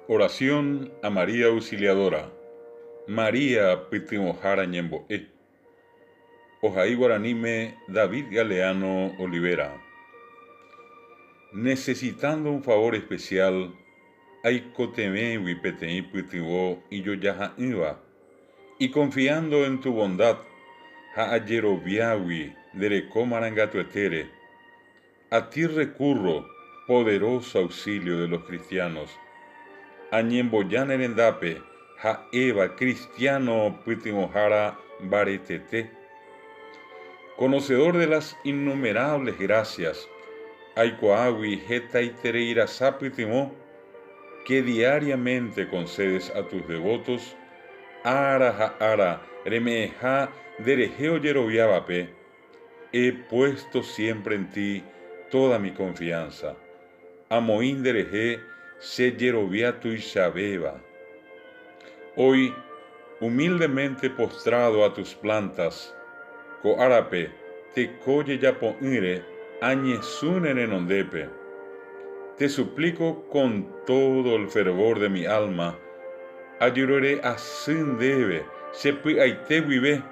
Oración a María Auxiliadora, María Pytyvõhára ñembo'e. Ohai guaraníme David Galeano Olivera. Necesitando un favor especial, aikotevẽgui peteĩ pytyvõ ijojaha'ỹva, y confiando en tu bondad ha ajeroviágui nde reko marangatuetére, a ti recurro, poderoso auxilio de los cristianos. Añemboja ne rendápe, ha'éva cristiano pytyvõhára mbaretete. Conocedor de las innumerables gracias, aikuaágui hetaitereirasa pytyvõ que diariamente concedes a tus devotos, ára ha ára reme'ẽha nderehe ojeroviávape, he puesto siempre en ti toda mi confianza. Amoĩ nderehe che jerovia tuichavéva. Hoy, humildemente postrado a tus plantas, ko árape teko jejapo'ỹre añesũ ne renondépe. Te suplico con todo el fervor de mi alma, ajerure asy ndéve che py'aite guive,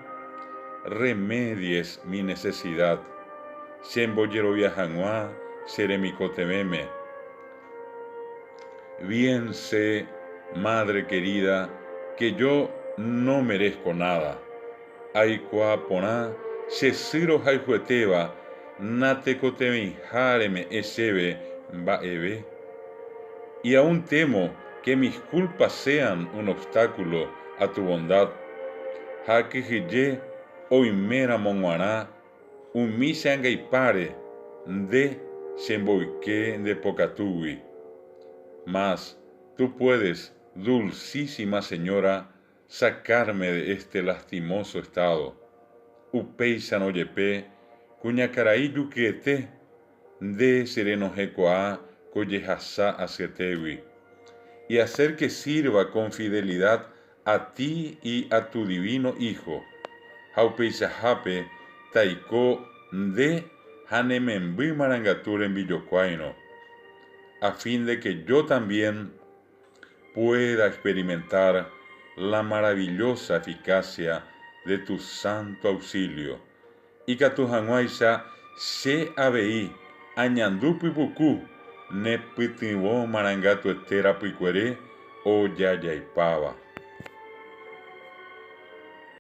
remedies mi necesidad, che mbojerovia hag̃ua che remikotevẽme. Bien sé, Madre querida, que yo no merezco nada. Aikuaa porã che sy rohayhuetéva natekotevẽiha reme'ẽ chéve mba'eve. Y aún temo que mis culpas sean un obstáculo a tu bondad, ha akyhyje oiméramo g̃uarã umi che angaipáre nde chemboyke nde pokatúgui. Mas, tú puedes, dulcísima Señora, sacarme de este lastimoso estado. Upéicharõ jepe, kuñakarai jukyete, nde cherenohẽkuaa ko jehasa asyetégui. Y hacer que sirva con fidelidad a ti y a tu divino Hijo, ha upeichahápe taiko nde ha ne memby marangatu rembijokuáirõ, a fin de que yo también pueda experimentar la maravillosa eficacia de tu santo auxilio, ikatu hag̃uáicha che avei añandu pypuku ne pytyvõ marangatuete rapykuere ojajaipáva.